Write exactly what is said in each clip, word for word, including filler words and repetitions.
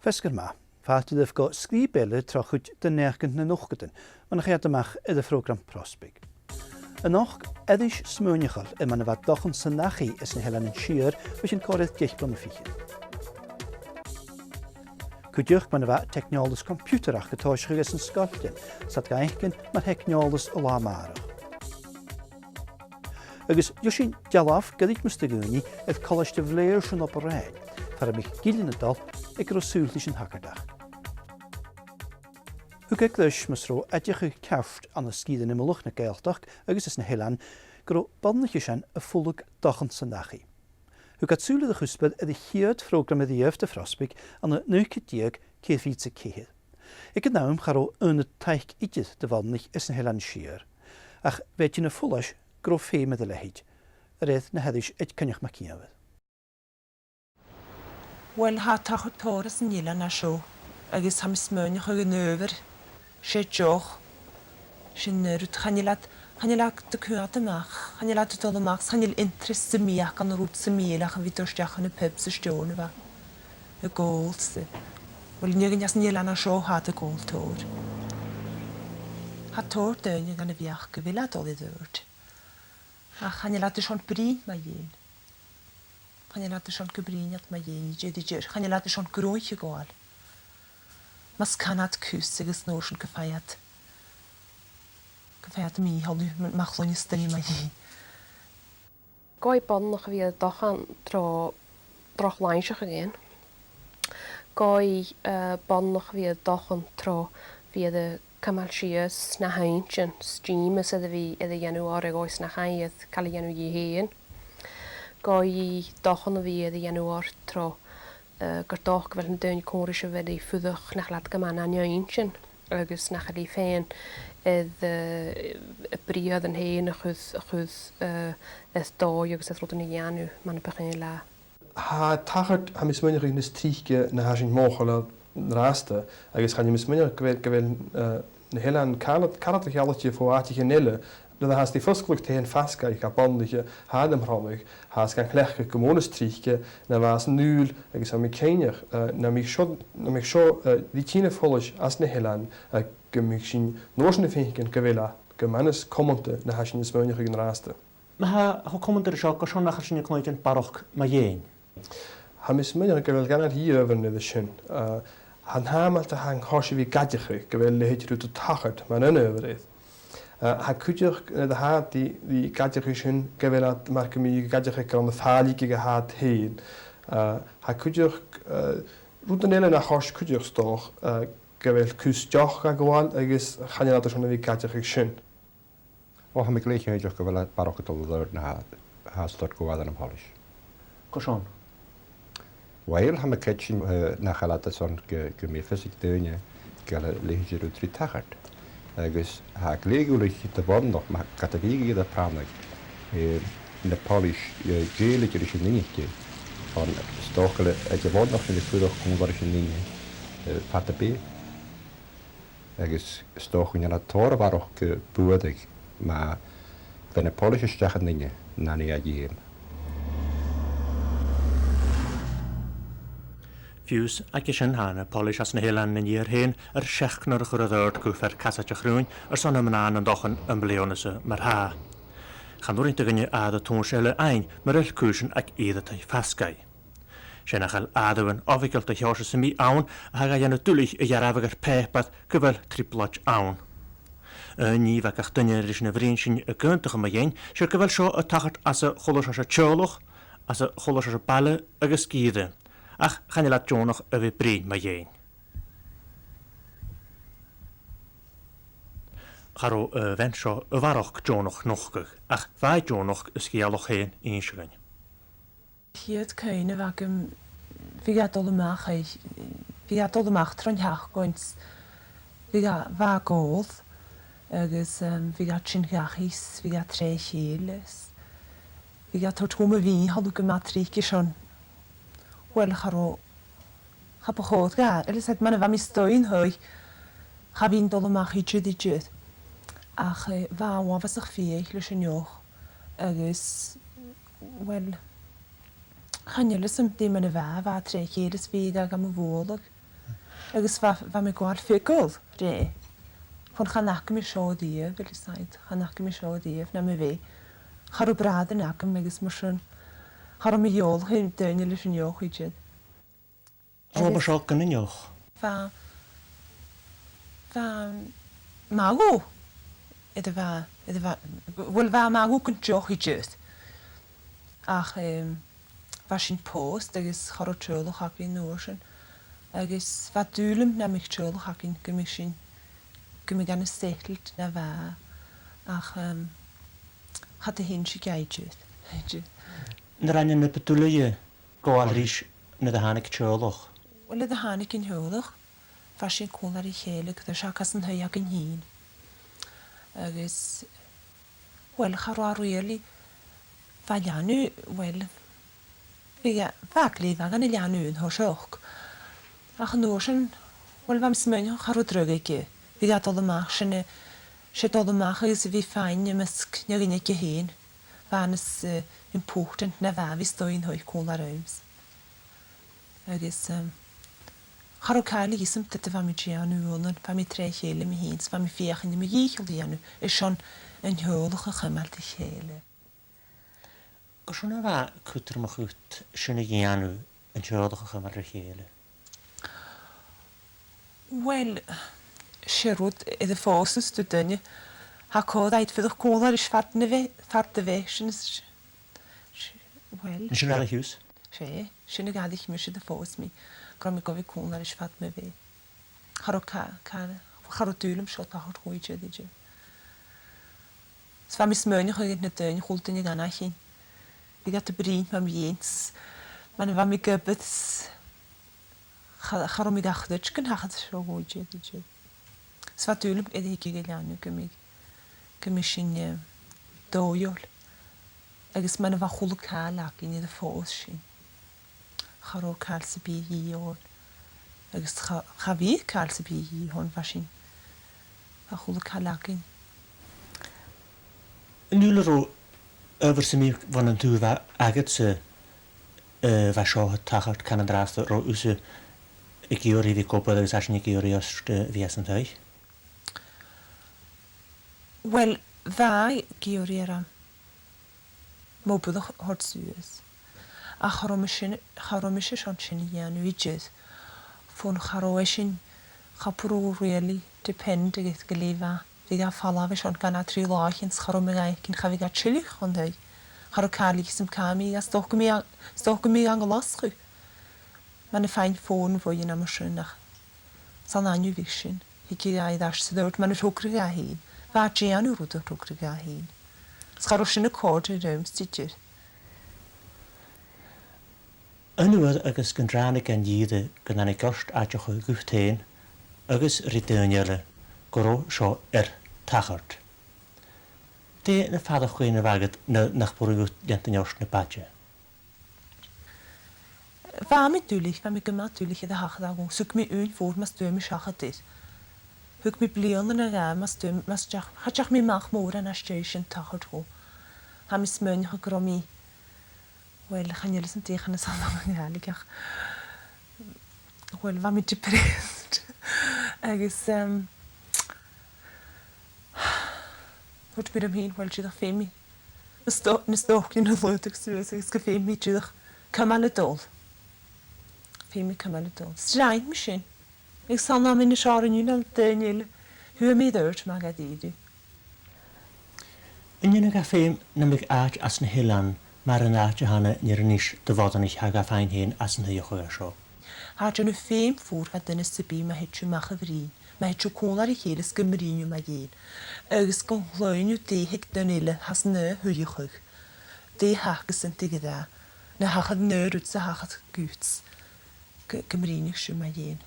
Feasgar math. Fàilte dhuibh gu sgrìob eile tro chuid de naidheachdan nan ochdadan, mar a chaidh a-mach air a' phrògram Prosbaig. A-nochd, aithris smaoineachail air mar a bha dochan san dachaigh anns na h-Eileanan Siar bho chionn còrr air deich bliadhna fichead. Cuideachd mar a bha teicneòlas coimpiutaireachd a' tòiseachadh anns na sgoiltean, 's iad ga fhaicinn mar theicneòlas an latha a-màireach. Agus gheibh sinn dealbh goirid mus do dh'fhaodainn air Colaiste Bhleoghair san Obar Dheathain, far am biodh gillean a' dol a' cur sùil ris an t-sagart. Thug e greis mus robh aideachadh ceart ann an sgìrean iomallach na Gàidhealtachd agus anns na h-Eileanan gu robh boireannach an sin a' fulang dochan san dachaigh. Thug iad sùil air a' chuspair air a' chiad phrògram a-riamh de Phrosbaig ann an naoi ceud deug ceithir fichead 's a ceithir. Aig an àm cha robh aonad taic idir do bhoireannaich anns na h-Eileanan Siar, ach bha e a' tighinn am follais gu robh feum air a leithid, a rèir na h-aithris aig Coinneach MacÌomhair. Uill, tha tachairt tòrr anns an eilean a seo, agus tha mi a' smaoineachadh gun adhbhar, 's e deoch. Sin an rud, chan eil iad, chan eil iad a' coimhead a-mach, chan eil iad a' dol a-mach, chan eil interest sam bith aca ann an rud sam bith eile ach a bhith a' dol a-steach dhan a' phub 's a' steòrnabhagh ag òl 's a, uill, an fheadhainn às an eilean a seo, tha iad ag òl tòrr. Tha tòrr dhaoine dhen a' bheachd gu bheil iad a' dol air adhart. Ach chan eil iad airson bruidhinn mu dheidhinn. Chan eil iad airson gum bruidhinn iad mu dheidhinn, idir, idir, chan eil iad airson gnothaich a ghabhail. Mus can iad cus agus an uair sin gum faigh iad, gum faigh iad mì-thoilichte, ma, ma chluinneas duine mu dheidhinn. Gabhaidh boireannach a bhith air a' dochan tro droch-làimhseachadh fhaighinn. Gabhaidh, eh, boireannach a bhith air a' dochan tro bhith air a cumail sìos na h-inntinn, 's dìmeas air a bhith air a dhèanamh oirre agus nach eil càil a dhèanamh dhi fhèin. Gabhaidh i dochan a bhith air a dhèanamh oirre tro, eh, gur dòcha gu bheil na daoine còmhla ris a bheil i a' fuireach nach eil iad gu math nan inntinn agus nach eil i fhèin air, eh, a briathran fhèin a chur, a chur, eh, air dòigh agus air rudan a dhèanamh mar a bu chaomh leatha. Tha tachairt, tha mi a' smaoineachadh, nas trice na tha sinn mothachail air an-dràsta, agus chan eil mi a' smaoineachadh gu bheil, gu bheil, eh, na h-eileanan car, car eadar-dhealaichte bho àiteachan eile, nuair a tha iad a' fosgladh taighean-fasgaidh do bhoireannaich a tha air am pronnadh, tha iad gan cleachdadh gu mòr nas trice na bha san Iùil, agus tha mi cinnteach, eh, nam biodh seo, nam biodh seo, eh, ri tighinn am follais anns na h-eileanan, eh, gum biodh sinn an uair sin a' faicinn gu bheil iad gu math nas cumanta na tha sinn a' smaoineachadh an-dràsta. Ma tha e cho cumanta ri seo, carson nach eil sinn a' cluinntinn barrachd mu dheidhinn? Tha mi a' smaoineachadh gu bheil gu leòr dhiubh air a sin. Eh, tha an t-àm air a tha an cois a bhith ag aideachadh gu bheil a leithid rud a' tachairt mar aon adhbhar air. Eh, tha cuideachd, eh, de tha iad ri, ri aideachadh sin gu bheil iad mar gum biodh ag aideachadh gur ann am fàilligeadh a tha iad fhèin. Eh, tha cuideachd, eh, rudan eile na chois cuideachd 's dòcha, eh, gu bheil cus deoch ga ghabhail agus chan eil iad airson a bhith ag aideachadh sin. Ò, tha mi glè chinnteach gu bheil barrachd a' dol air adhart na tha, tha stòr gu bhith ann am poilis. Carson? Uill, tha mi a' creidsinn, eh, nach eil iad airson gu, gum bi fios aig daoine gu bheil a leithid de rud ri tachairt. Agus tha e glè dhùbhlanach do bhoireannaich, ma, ged a bhiodh iad air pronnadh, eh, na poilis, eh, dèiligeadh ris an duine aice, on 's dòcha gu bheil e, a' bhoireannach sin a' fuireach còmhla ris an duine, eh, fada beò. Agus 's dòcha gun dèan iad tòrr a bharrachd, eh, buaidh ma bheir na poilis a-steach an duine nan e a dhìom. Fiù 's aig sin tha na poilis anns na h-Eileanan an Iar fhèin air seachdnar a chur air adhart gu fear casaid a' chrùin airson a mhnathan an dochan am bliadhna-sa mar-thà. Chan urrainn do dhuine aire tomhais eile fhaighinn mura h-eil cùisean aig ìre taigh-fasgaidh. 'S e nach eil àireamhan oifigeil de sheòrsa sam bith ann a tha ga dhèanamh duilich a dhearbhadh air pàipear gu bheil trioblaid ann. Aon nì a bhios gach duine ris na bhruidhinn sinn ag aontachadh mu dheidhinn, 's e gu bheil seo a' tachairt anns a' choltas seo teaghlaich, anns a' choltas seo baile agus sgìre, ach chan eil iad deònach a bhith a' bruidhinn mu dheidhinn. Cha robh, eh, a' bhean seo a bharrachd deònach nochdadh, ach bha i deònach a sgeulachd fhèin innse dhuinn. A' chiad cuimhne a bh' agam bhiodh iad a' dol a-mach, eh, bhiodh iad a' dol a-mach tron t-seachdain, bhiodh iad, bha iad a' gabhail, agus, em, bhiodh iad sin dhachaigh, bhiodh iad tro chèile, bhiodh iad a' toirt dhomh mo mhìcheal gu math tric airson, uill, cha robh, cha bu chòir dha, eil fhios agad, mar a bha mi a' stòineadh, cha bhithinn a' dol a-mach idir, idir. Ach, eh, bha e uabhasach fiadhaich leis an eoch, agus, uill, chan eil fhios agam dè mar a bha, bha e tro chèile is bhiodh e gam bhualadh. Agus bha, bha mi a' gabhail fiughair dheth. Bhon chan fhaca mi seo a-riamh, eil fhios agad, chan fhaca mi seo a-riamh nam bheatha. Cha robh bràithrean agam agus mar sin, cha robh mi eòlach air daoine leis an eoch idir. An robh seo gun an eoch? Bha, bha magadh, iad a bha, iad a bha, uill, bha magadh gun deoch idir. Ach, em, bha sinn pòst agus cha robh teaghlach againn an uair sin. Agus bha dùil agam nam biodh teaghlach againn gum biodh sinn, gum biodh e nas settled na bha. Ach, em, cha do thionndaidh e idir. Idir. An do rinn e na bu duilghe gabhail ris nuair a thàinig teaghlach? Uill, nuair a thàinig an teaghlach, bha sinn còmhla ri chèile, gu bheil sinn aig an taigh againn fhìn. Agus, uill, cha robh really, bha leanabh, uill, bha, bha glè bheag dhen leanabh an toiseach. Ach an uair sin, uill, bha mi a' smaoineachadh cha robh dragh aige. Bhiodh e a' dol a-mach, sin e, 's e dol a-mach agus a bhith a' faighinn am measg na daoine aige fhèin. Bha e nas, eh, important na bha e a bhith a' stòineadh còmhla rium-sa. Agus, em, cha robh càil a dh'fhios agam dè bha mi a' dèanamh uaireannan, bha mi tro chèile mi fhìn, 's bha mi a' feuchainn mo dhìcheall a dhèanamh, airson an teaghlach a chumail ri chèile. Carson a bha e cudromach dhut sin a dhèanamh, an teaghlach a chumail ri chèile? Uill, 's e rud a tha furasta do dhuine. Tha còir dhaibh fuireach còmhla ris fad na bhe-, fad a bheatha sin is, s-, s-, uill. An e sin a dh'fhairich thusa? 'S e, sin a dh'fhairich mise, a tha furasta mi, gun robh mi gu bhith còmhla ris fad mo bheatha. Cha robh ca-, ca-, cha robh dùil agam seo a thachairt dhomh idir, idir. Is bha mi a' smaoineachadh air na daoine, a h-uile duine dhan àite fhèin. Bhiodh iad a' bruidhinn mum dheidhinn-sa, mar a bha mi ag obair, cha, cha robh mi ga chreidsinn gun tachradh seo dhomh idir, idir. Is bha dùil agam air a thigeadh a leanabh gum bi, gum bi sinn, eh, dòigheil. Agus mar a bha a h-uile càil againn air a phòs sinn. Cha robh càil sam bith a dhìth oirnn. Agus cha, cha bhiodh càil sam bith a dhìth oirnn, bha sinn, bha a h-uile càil againn. Nuair a robh adhbhar sam bith bhon an taobh agadsa, eh, bha seo a' tachairt, can an-dràsta, robh thusa ag iarraidh a bhith ag obair agus esan ag iarraidh ort, eh, a bhith san taigh? Uill, bha e ag iarraidh orm mo bhuidheann a thoirt suas. Ach cha robh mi sin, cha robh mise airson sin a dhèanamh idir. Bhon cha robh esan, cha b' urrainn dhomh really depend air gu lèir. Bhiodh e a' falbh airson dhà no trì làithean, 's cha robh mi ga fhaicinn, cha bhiodh e a' tilleadh chun taigh. Cha robh càil a dh'fhios agam càit am biodh e, 's dòcha gum biodh e, 's dòcha gum biodh e ann an Glaschu. Mar a bha am fòn bhuidhe no mar sin, ach 's ann an uair sin, thigeadh e air ais 's a' dol mar a thogradh e fhèin. Bha e a' dèanamh rud a thogradh e fhèin. 'S cha robh sin a' còrdadh rium-sa idir. An uair agus gun ràinig e an ìre gun tàinig ort aideachadh dhut fhèin agus ri daoine eile gun robh seo air tachairt, dè na faireachdainnean a bh' agad nuair nach b' urrainn dhut leantainn ort na b' fhaide? Bha mi duilich, bha mi gu math duilich air a thachair dhomh. Thug mi ùine mhòr mus d' fhuair mi seachad air. Thug mi bliadhna no dhà mus d' fhuair, mus deach, cha deach mi a-mach mòran às dèidh sin tachairt dhomh. Tha mi a' smaoineachadh gun robh mi, uill, chan eil fhios agam dè chanas iad ann an Gàidhlig ach, uill, bha mi depressed. Agus, em, thuirt mi rium fhìn, uill, dìreach feumaidh mi na sto-, na stocainnean a laghdadh suas agus gu feumaidh mi dìreach cumail a' dol. Feumaidh mi cumail a' dol. 'S rinn mi sin. Agus 's ann a tha mi an seo an-diugh na daoine eile, fhuair mi air adhart mar a dh'fhaodadh. An dèanadh e feum nam biodh àite anns na h-eileanan mar an àite a th' ann an Inbhir Nis do bhoireannaich a tha ga fhaighinn fhèin às an t-suidheachadh seo? Tha e a' dèanamh feum mhòr dha duine sam bith ma thèid thu a-mach a bhruidhinn, ma thèid sibh còmhla ri chèile 's gum bruidhinn thu mu dheidhinn. Agus gun cluinn thu dè th' aig duine eile às an aon t-suidheachadh. Dè th' acasan ri ràdh, no thachair an aon rud 's a thachair dhut. gu, gum bruidhneadh sibh mu dheidhinn.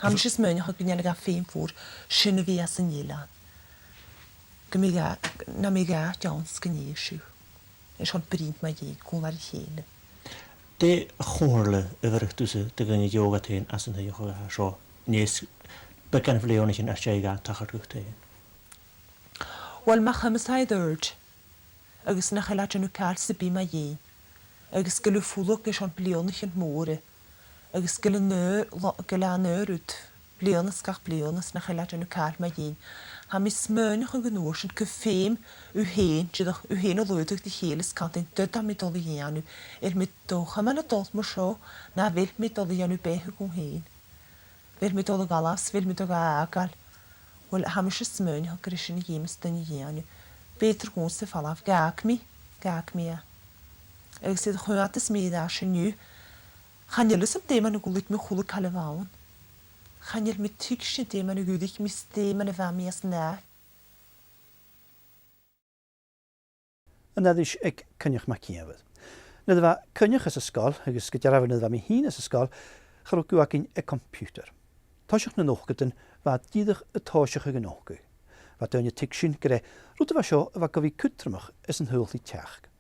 Tha mise a' smaoineachadh gun dèanadh e feum mhòr sin a bhith anns an eilean. Gum bi dà, nam biodh dà theann 's gun dèanadh sibh. Is an bruidhinn mu dheidhinn, còmhla ri chèile. Dè a' chomhairle a bheireadh tusa do dhuine deònach fhaighinn às an t-suidheachadh a tha seo, a-nis beagan bhliadhnaichean às dèidh dha tachairt dhut fhèin? Uill, ma chumas e a dhòigh, agus nach eil e a' dèanamh càil sam bith mu dheidhinn, agus gu bheil e a' fulang airson bliadhnaichean mòra, agus gu bheil an aon, lo-, gu bheil an aon rud bliadhna 's gach bliadhna 's nach eil e a' dèanamh càil mu dheidhinn. Tha mi a' smaoineachadh an uair sin gum feum thu fhèin, dìreach thu fhèin a lùghdadh ri chèile 's cantainn, dè tha mi dol a dhèanamh, a bheil mi a' dol a chumail a' dol mar seo, no a bheil mi a' dol a dhèanamh beathach dhomh fhèin? A bheil mi a' dol a dh'fhalbh, a bheil mi a' dol a dh'fhàgail? Uill, tha mise a' smaoineachadh gur e sin a dh'fheumas duine a dhèanamh. B' fheudar dhòmhsa falbh, dh'fhàg mi, dh'fhàg mi e. Agus 's e do chunntas mi air ais an-diugh, chan eil fhios agam dè mar a dh'fhuiling mi a h-uile càil a bh' ann. Chan eil mi a' tuigsinn dè mar a dh'fhuiling mi 's dè mar a bha mi às an ath- An aithris aig Coinneach MacÌomhair. Nuair a bha Coinneach anns an sgoil, agus gu dearbh nuair a bha mi fhìn anns an sgoil, cha robh guth againn air computer. Toiseach nan ochdadan, bha e dìreach a' tòiseachadh a' nochdadh. Bha daoine a' tuigsinn gur e rud a bha seo a bha gu bhith cudromach anns an t-saoghal ri teachd.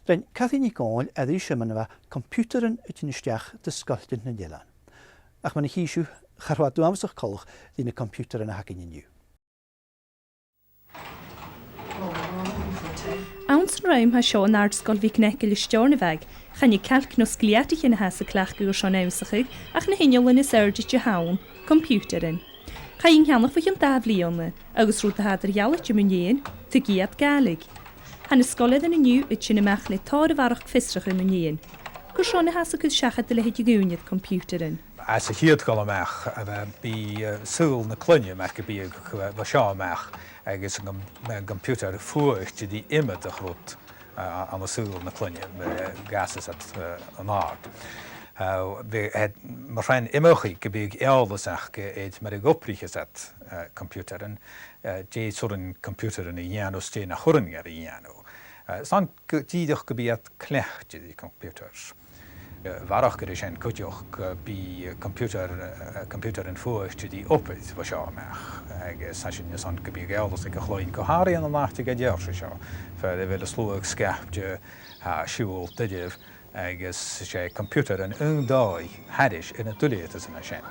Rinn Cathy NicDhòmhnaill aithris mun a bha computeran a' tighinn a-steach do sgoiltean nan eilean. Ach mar a chì sibh, cha robh e uabhasach coltach ri na computeran a th' againn an-diugh. Anns an rùm tha seo an Àrd-sgoil MhicNeacail à Steòrnabhagh, chan e calc no sglèataichean a thathas a' cleachdadh airson ionnsachadh ach na h-innealan as airde a th' ann, computeran. Chaidh an ceannach bho chionn dà bhliadhna, agus rud a tha eadar-dhealaichte mun deidhinn, tuigidh iad Gàidhlig. Tha na sgoilearan an-diugh a' tighinn a-mach le tòrr a bharrachd fiosrachaidh mun deidhinn. Carson a thathas a' cur seachad a leithid a dh'ùine air computeran? Anns a' chiad dol a-mach, eh, bidh, eh, saoghal na cloinne, mar gum biodh, eh, bho seo a-mach, agus an com-, an computer fuaite ri iomadach rud, eh, ann an saoghal na cloinne, eh, dh'fhàsas iad, eh, an-àird. Eh, bidh, eh, mar sin, iomchaidh gum biodh eòlas aca air mar a dh'obraicheas iad, eh, computeran, eh, dè 's urrainn computeran a dhèanamh 's dè nach urrainn dhaibh a dhèanamh. Eh, 's ann gu, dìreach gum bi iad cleachdte ri computers. Eh, a bharrachd air sin cuideachd, eh, bidh computer, eh, computeran fuaite ri obair bho seo a-mach. Agus tha sin, 's ann gum bi eòlas aig a' chloinn gu h-àraidh ann an àite gu dearbh seo, far a bheil an sluagh sgaipte, eh, a' siubhal doirbh, agus 's e computeran aon dòigh thairis air na duilgheadasan sin.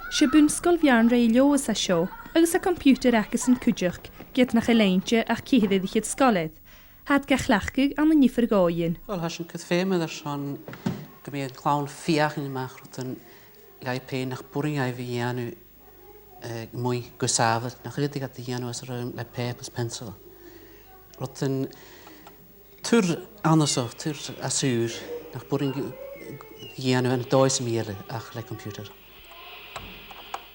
'S e Bun-sgoil Bheàrn Raghnaill Leòdhais a tha seo, agus tha computer acasan cuideachd, ged nach eil innte ach ceithir air fhichead sgoilear. Tha iad ga chleachdadh ann an diofar dhòighean. Uill, tha sinn a' cur feum air airson gum bi an clann a' feuchainn a-mach rudan leotha fhèin nach b' urrainn dhaibh a dhèanamh, eh, a-muigh gu sàbhailt, nach urrainn dhaibh a dhèanamh anns an rùm le pàipear is peansail. Rudan tur annasach, tur às ùr, nach b' urrainn dhaibh a dhèanamh ann an dòigh sam bith eile ach le computer.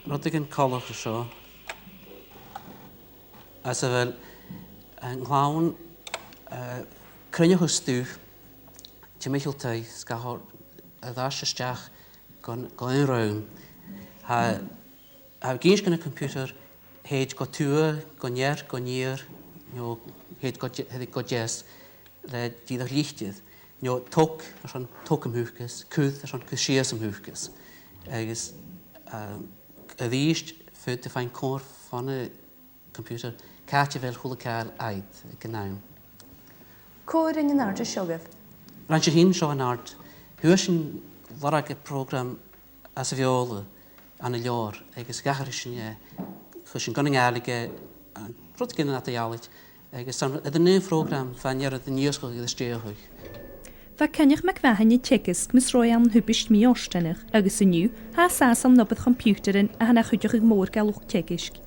Rudeigin coltach ri seo. Anns a bheil an clann, eh, a' cruinneachadh stuth timcheall taigh, 's gabhail air ais a-steach gun, gun rùm. Tha, tha iad ag innse dhan a' chomputer, thèid gu tuath, gu near, gu near, no thèid gu de-, thèid gu deas, le dìreach litir, no tog airson tog am faicinn, cur airson cur sìos am faicinn. Agus, eh, a-rithist, faodaidh tu faighinn comhairle bhon a' chomputer càit a bheil a h-uile càil agad aig an àm. Cò rinn an àrd seo dhuibh? Rinn sinn fhìn seo an àrd. Fhuair sinn a lorg am prògram anns a' Bheurla ann an leabhar, agus dh'atharraich sinn e, chuir sinn gun a' Ghàidhlig e, eh, rudeigin eadar-dhealaichte, agus 's ann air an aon phrògram bha an iar-, an iasgach air a stèidheachadh. Bha Coinneach MacMhathain a' teagasg mus robh e ann an tubaist mì-fhortanach, agus an-diugh, tha e an sàs ann an obair chomputeran a tha na chuideachadh mòr dha luchd-teagaisg.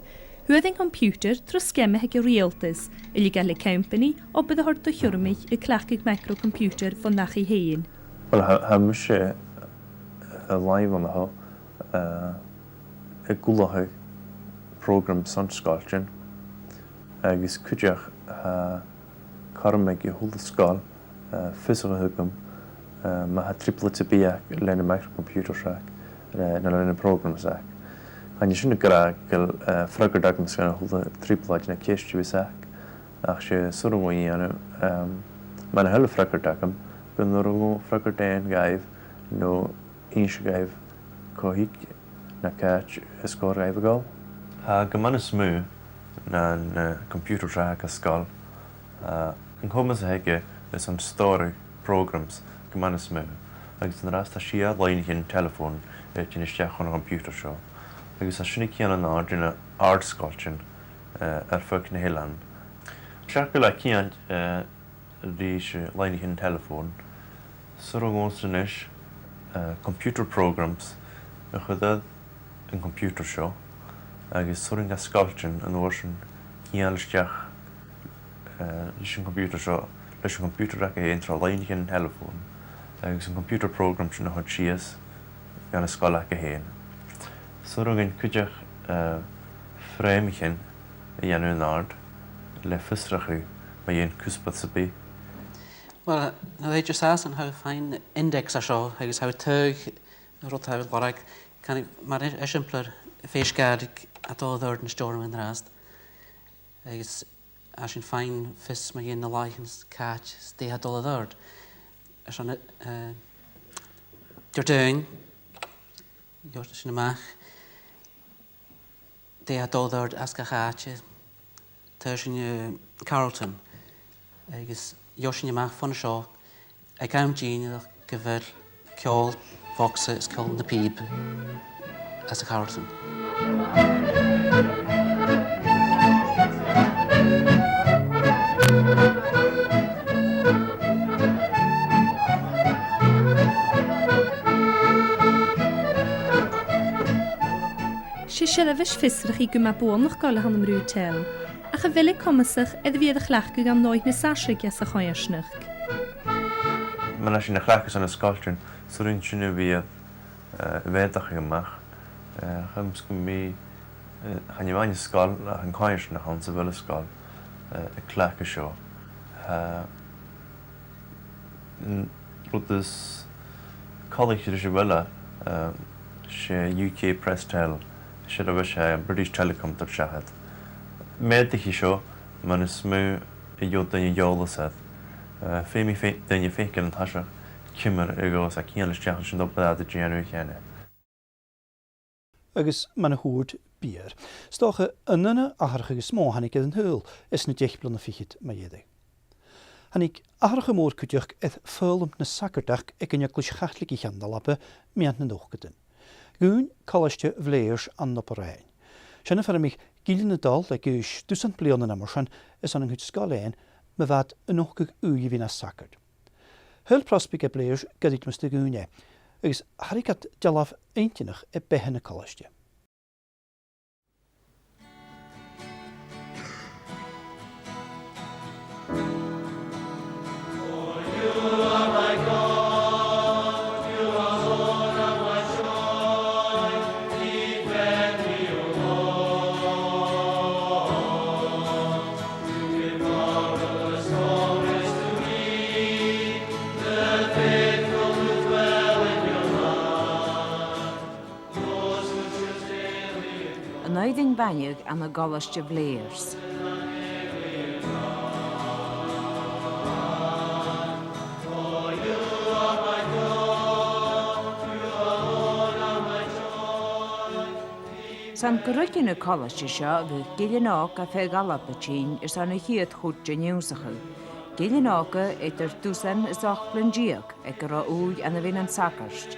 Fhuair e an computer tro sgeama aig an riaghaltas, a' leigeil le companaidh obair a thoirt do Chiormaich a' cleachdadh microcomputer bhon dachaigh fhèin. Uill, tha, tha mise, eh, a' làimh an seo, eh, ag ullachadh prògram son sgoiltean, agus cuideachd tha cothrom aig a h-uile sgoil, eh, fios a chur thugam, eh, ma tha trioblaid sam bith aca leis na microcomputers aca, eh, no leis na programs aca. Chan e sin ag ràdh gu bheil, eh, freagairt agam airson a h-uile trioblaid no ceist a bhios aca, ach 's e, 's urrainn dhomh a dhèanamh, ehm, mura h-eil freagairt agam, Gun urrainn dhomh freagairt fhaighinn dhuibh no innse dhuibh cò thuigeadh no càit an sgoil a bha mi a' dol. Tha gu math nas motha na, na computer seo aig an sgoil. Uh, an comas a th' aige is an stòradh programs gu math nas motha. Agus an-dràsta tha sia loidhnichean telefòn a' tighinn a-steach chun a' chomputer seo. Agus tha sin a' ceangal an-àird ri na h-àrd-sgoiltean, uh, air feadh na h-eilean. Seach gu bheil e a' ceangal, uh, ris, uh, loidhnichean telefòn, 's urrainn dhòmhsa a-nis, uh, computer programs a chur air an computer seo, agus 's urrainn dha sgoiltean an uair sin ceangal a-steach, uh, leis a' chomputer seo, leis a' chomputer aca fhèin tro loidhnichean telefòn, agus a' chomputer program sin a thoirt sìos dhan an sgoil aca fhèin. 'S urrainn dhuinn cuideachd, uh, frèamichean a dhèanamh an-àird le fiosrachadh mu dheidhinn cuspair sam bith. Uill, nuair a thèid thu an sàs ann, tha thu a' faighinn index an seo, agus tha thu a' taghadh an rud a tha thu a' lorg, canaidh, mar eisimpleir, fèis Gàidhlig a tha a' dol air adhart ann an Steòrnabhagh an-dràsta. Agus tha sinn a' faighinn fios mu dheidhinn na làithean 's càit 's dè tha a' dol air adhart. Airson, eh, Diardaoin, gheibh sinn a-mach dè tha a' dol air adhart às gach àite. Tha sinn, eh, Carlton, agus gheibh sinn a-mach bhon seo aig àm dìnnearach gu bheil ceòl bhogsa is ceòl na pìoba anns a' Charlton. 'S e seirbheis fiosrachaidh gu math buannachdail a th' ann am Rutèil, ach a bheil e comasach air a bhith air a chleachdadh dhan dòigh nas fharsainge anns a' choimhearsnachd? Mar a tha sinn a' cleachdadh anns na sgoiltean, 's urrainn dhuinn sin a bhith, eh, a mheudachadh a-mach. Eh, chanainn-sa gum bi, eh, chan e a-mhàin an sgoil ach an coimhearsnachd anns a bheil an sgoil, eh, a' cleachdadh seo. Eh, an rud as coltaiche ris a bheil e, eh, 's e UK Press Tel, 's e seirbheis, eh, British Telecom a tha air a thoirt seachad. Meudaichidh seo, mar as motha a gheibh duine eòlas air. Eh, feumaidh fe-, duine faicinn an toiseach ciamar a ghabhas a cheangal a-steach leis an obair a tha iad a' dèanamh cheana. Agus mar a thuirt Piaran, 's dòcha an aon atharrachadh as motha a thàinig air an t-saoghal anns na deich bliadhna fichead mu dheireadh. Thàinig atharrachadh mòr cuideachd air foghlam na sagart aig an Eaglais Chaitligeach ann an Alba meadhan nan ochdadan. Dhùin Colaiste Bhlairs an obair fhaighinn. Sin far am biodh gillean a' dol aig aois dusan bliadhna no mar sin airson an cuid sgoile fhaighinn, ma bha iad a' nochdadh ùidh a bhith na sagart. Thuirt Prosbaig Bhlairs gu ruige mus do dhùin e, agus tha iad a' dèanamh dealbh inntinneach à beatha na colaiste. An fhoireann baineadh ann an Colaiste Bhlairs. San gu ruige na colaiste seo, bhiodh gillean òga feadh Alba a' tighinn airson a' chiad chuid den ionnsachadh. Gillean òga eadar dusan is ochd bliadhna deug aig an robh ùidh ann a bhith nan sagart.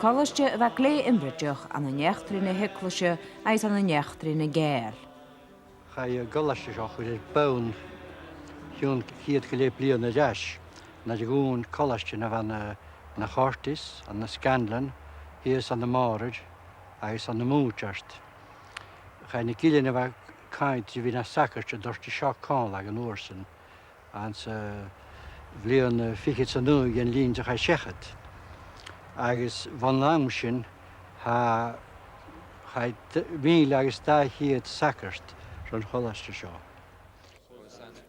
Colaiste a bha glè iomraiteach ann an eachdraidh na h-eaglaise agus ann an eachdraidh nan Gàidheal. Chaidh an colaiste seo a chur air bonn o chionn ceud gu leth bliadhna air ais, nuair a dhùin colaiste na bha ann an, ann an Cortis, ann an Scanlan, shìos ann am Mòrair, agus ann am Mùideart. Chaidh na gillean a bha a' coimhead ri bhith na sagairt a thoirt an seo còmhla an uair sin, anns a' bhliadhna, eh, fichead 's a naoi dhen linn a chaidh seachad. Agus bhon àm sin, tha, chaidh d-, mìle agus dà cheud sagart ron cholaiste seo.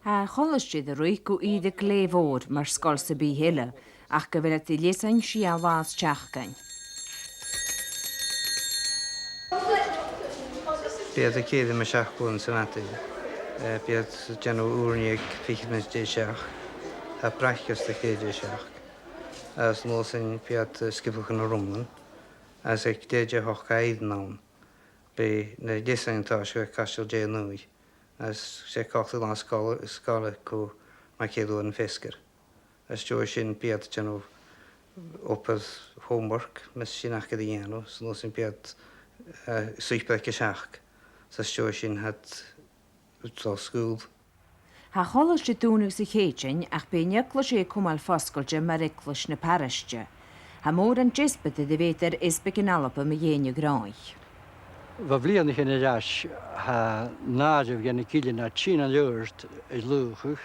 Tha a' cholaiste air a ruith gu ìre glè mhòr mar sgoil sam bith eile, ach gu bheil iad a' leasainn sia latha san t-seachdain. Bidh iad a' cèilidh mu sheachd uairean sa mhadainn. Eh, bidh iad a' dèanamh ùrnaigh aig fichead mionaidean dè seachd. Tha bracaist aig dè seachd. Agus an uair sin bidh iad, eh, sgioblachadh nan Rùngan. Agus aig deireadh, tha ochd aoisean ann. Bidh na deasain an toiseach aig Caisteal Dè an Uaigh. Agus 's e còmhla ri an sgoil, sgoil aig Mac Giolla Bhòid an Feasgar. Às dèidh sin bidh iad a' dèanamh obair homework, mas e sin aca a dhèanamh, 's an uair sin bidh iad, eh, suipear aig a seachd. 'S às dèidh sin tha iad dol a sgoil. Tha Colaiste Dùnaidh sa Chèitean, ach bidh an eaglais air a chumail fosgailte mar eaglais na paraiste. Tha mòran deasbad air a bhith air easbaig an Alba mu dheidhinn a' ghnothaich. Bho bhliadhnaichean air ais, tha nàdar dha na gillean a' tighinn an iuchar a' dlùthachadh,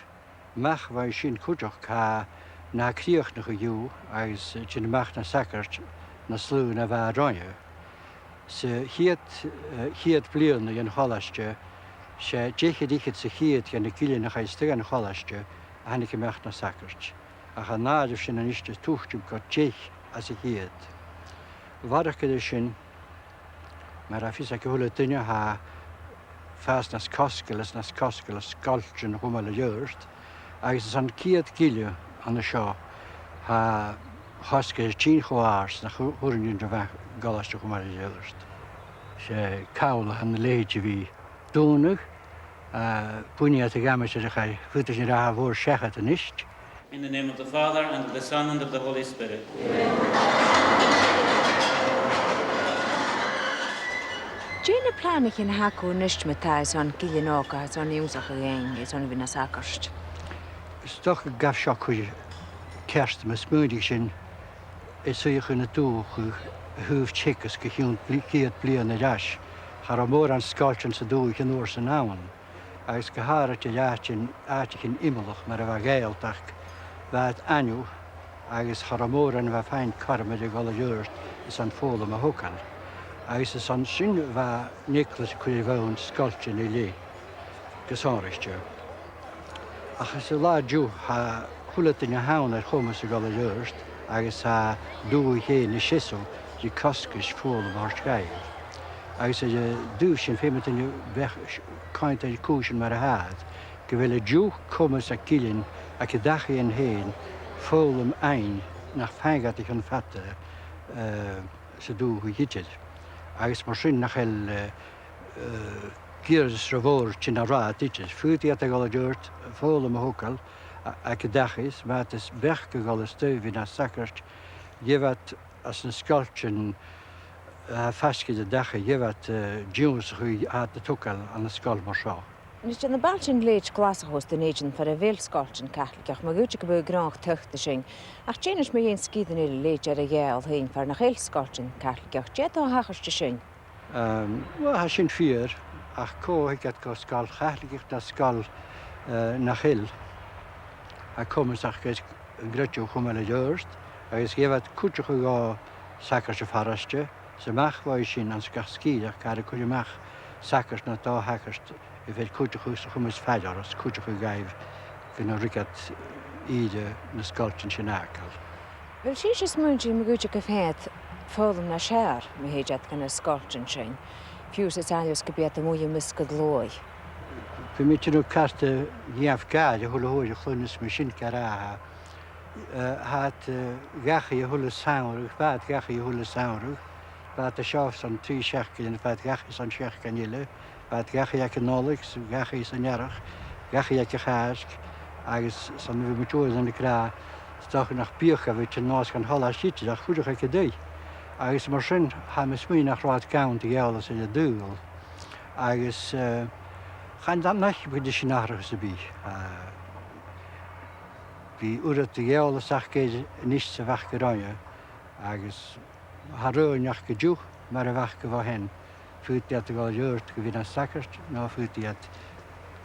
mach bho sin cuideachd tha na chrìochnachadh dhiubh agus a' tighinn a-mach na sagairt nas lugha na bha roimhe. Sa chiad, eh, chiad bhliadhna dhen cholaiste, 's e deich air fhichead sa cheud dha na gillean a chaidh a-steach dhan cholaiste a thàinig a-mach na sagairt. Ach an nàdar sin a-nis a' tuiteam gu deich às a' cheud. A bharrachd air sin, mar a tha fios aig a h-uile duine, tha fàs nas cosgail is nas cosgail sgoiltean a chumail air adhart, agus airson ceud gille an seo, tha chosgais a' tighinn cho àrd 's nach urrainn dhuinn a bhith a' colaiste a chumail air adhart. 'S e call a th' ann a leithid a bhith dùnadh, eh, buinidh iad a dh'aimsir a chaidh, faodaidh sinn ràdh, a' mhòr-sheachad a-nis. In the name of the Father, and of the Son, and of the Holy Spirit. Dè na planaichean a th' agaibh a-nis ma-thà airson gillean òga, airson ionnsachadh fhaighinn, airson a bhith na shagart? 'S dòcha gum bi seo a' cur ceart, ma smaoinicheas sinn air suidheachadh na dùthcha a thaobh teagasg a' chiad bli-, chiad bhliadhna air ais. Cha robh mòran sgoiltean san dùthaich an uair sin ann. Agus gu h-àraidh air àiteachan, àiteachan iomallach mar a bha a' Ghàidhealtachd, bha iad ann, agus cha robh mòran a bha a' faighinn cothrom air a dhol air adhart airson foghlam a thogail. Agus airson sin bha an eaglais a' cur air bhonn sgoiltean eile gu sònraichte. Ach san latha an-diugh, tha a h-uile duine a th' ann air comas a dhol air adhart, agus tha an dùthaich fhèin a' seasamh ri cosgais foghlam a thoirt dhaibh. Agus air an taobh sin, feumaidh duine bheachd-, coimhead air cùisean mar a tha iad, gu bheil an-diugh comas aig gillean, aig an dachaighean fhèin, foghlam fhaighinn nach fhaigheadh iad o chionn fada, eh, san dùthaich idir. Agus mar sin nach eil, eh, eh, giorras ro mhòr tighinn an rathad idir. Faodaidh iad a dhol air adhart foghlam a thogail a-, aig an dachaigh, 's ma tha iad a' beachdachadh a dhol a-staigh a bhith na shagart, gheibh iad às na sgoiltean, eh, faisg air an dachaigh, gheibh iad, eh, d' ionnsachadh a tha iad a' togail ann an sgoil mar seo. Nis, tha na bailtean leithid Glaschu is Dùn Èideann far a bheil sgoiltean Caitligeach, ma dh'fhaodte gum biodh gnothach teachd an sin. Ach dè a-nis mu dheidhinn sgìrean eile leithid Earra-Ghàidheal fhèin far nach eil sgoiltean Caitligeach? Dè tha a' tachairt an sin? Ehm, uill, tha sin fìor, ach cò thig iad gu sgoil Chaitligeach no sgoil, eh, nach eil? Tha comas aca an creideamh a chumail air adhart, agus gheibh iad cuideachadh o shagairt a' pharaiste, 's a-mach bho sin anns gach sgìre, ach car a' cur a-mach sagart no dà shagart a bheil cuideachadh 's a chumas faidhlichean orra 's cuideachadh dhaibh gun an ruig iad ìre na sgoiltean sin fhàgail. Uill, 's e, 's e smaointinn ma dh'fhaodte gum faigheadh iad foghlam nas fheàrr ma thèid iad gu na sgoiltean sin, fiù 's air sgàth 's gum bi iad a-muigh am measg an t-sluaigh. Bidh mi a' dèanamh cairteal gheibh gàire a h-uile h-uair a chluinneas mi sin gu h-àraidh. Eh, tha iad, eh, dhachaigh a h-uile samhradh, bha iad dhachaigh a h-uile samhradh, bha iad an seo son trì seachdainean, bha iad dhachaigh son seachdain eile, bha iad dhachaigh aig an Nollaig, 's dhachaigh san Earrach, dhachaigh aig a' Chàisg, agus 's ann a bhiodh mi an uair sin ag ràdh, 's dòcha nach biodh a bhith an nòs dhan cholaiste idir ach fuireach aig an taigh. Agus mar sin, tha mi a' smaoineachadh nach robh iad gann de dh'eòlas air an t-saoghal. Agus, eh, chan eil, nach bi sin atharrachadh sam bith. Eh, bidh uiread de dh'eòlas aca air a-nis 's a bh' aca roimhe, agus tha roghainn aca an-diugh mar a bh' aca bho shean. Faodaidh iad a dhol air adhart gu bhith na shagairt, no faodaidh iad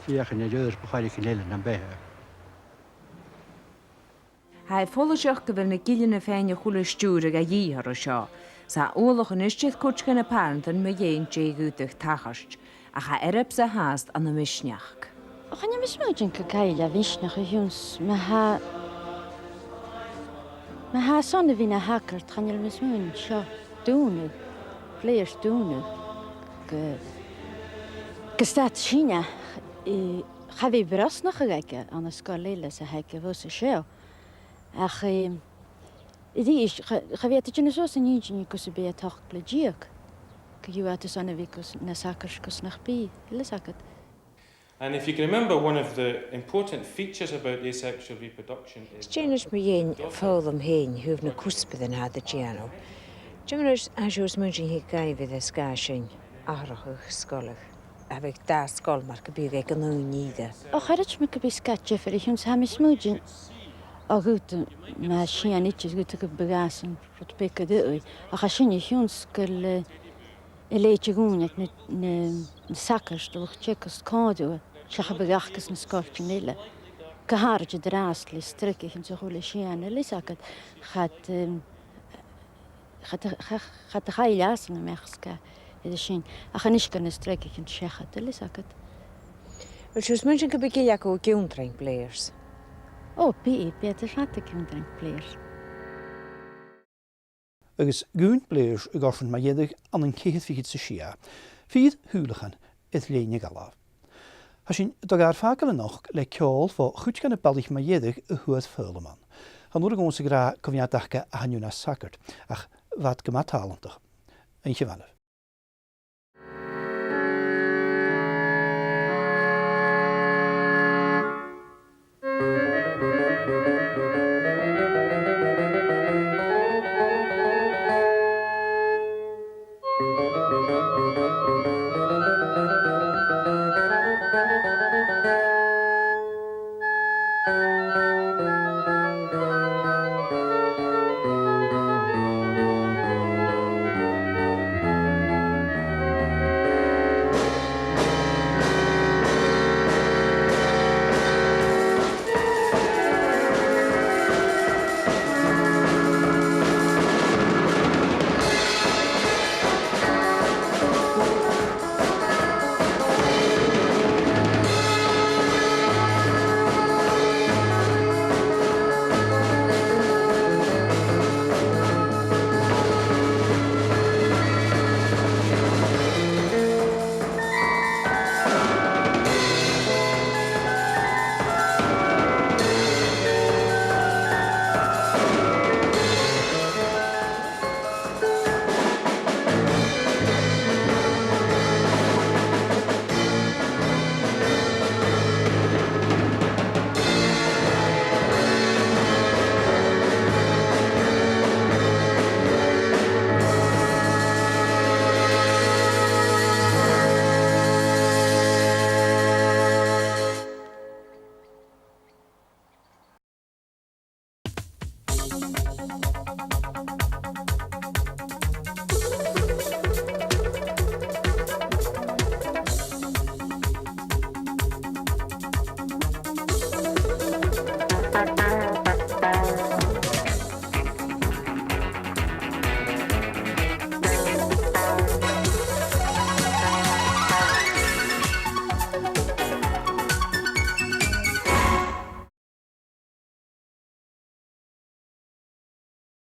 feuchainn air adhart mu choreigin eile nam beatha. Tha e follaiseach gu bheil na gillean a' faighinn a h-uile stiùireadh a dhìth orra seo. 'S tha uallach a-nis air cuid de na pàrantan mu dheidhinn dè dh'fhaodadh tachairt, ach tha earbsa fhathast ann am misneachd. Chan eil mi a' smaoineachadh gu bheil e a' misneachadh a chionn 's ma tha, ma tha e airson a bhith na shagart, chan eil mi a' smaoineachadh seo dùnadh, flairt dùnadh, gu, gu stad sinne, eh, cha bhi brosnachadh aige ann an sgoil eile 's a th' aige bhos a seo. Ach, eh, A-rithist, cha, cha bhi iad a' dèanamh suas an inntinn gus am bi iad ochd no deug. Gu bheil iad airson a bhith gus, na sagairt gus nach bi, eil fhios agad. And if you can remember, one of the important features about asexual reproduction is... Is dè nas mu dheidhinn foghlam fhèin, thaobh na cuspairean a tha iad a' dèanamh? Dè mar a tha sibh a' smaointinn a thig dhaibh air an sgàth sin atharrachadh sgoile? A bhith dà sgoil mar gum biodh aig an aon ìre. O, cha chreid mi gum bi sgath diofar a chionn 's tha mi a' smaointinn, o, gu bheil, ma tha sìon idir, gu bheil e gu bhith gu bhith gu dòigheil. Ach tha sin a chionn 's gu bheil, eh, a leithid a dh'ùine aig na, na, na sagairt, an luchd-teagaisg còmhla, seach a bhith aca anns na sgoiltean eile. Gu h-àraid an-dràsta le streagachaidhean 's a h-uile sìon eile, eil fhios agad, cha do, em, cha do, cha, cha do chaill iadsan a-mach sgath air sin, ach a-nis gu na streagachaidhean seachad, eil fhios agad. A bheil sibh a' smaointinn gum bi gille agaibh ag ionndrainn Blairs? O, bidh, bidh iad air fad ag ionndrainn Blairs. Agus dhùin Blairs a dh'fhoireann mu dheireadh ann an ceithir fichead 's a sia. Fìor shùileachan air linn a dh'fhalbh. Tha sinn a' dol a dh'fhàgail a-nochd le ceòl bho chuid de na balaich mu dheireadh a fhuair foghlam ann. Chan urrainn dhòmhsa a ràdh cò mheud aca a tha an-diugh na sagart, ach bha iad gu math tàlantach. Oidhche mhath leibh.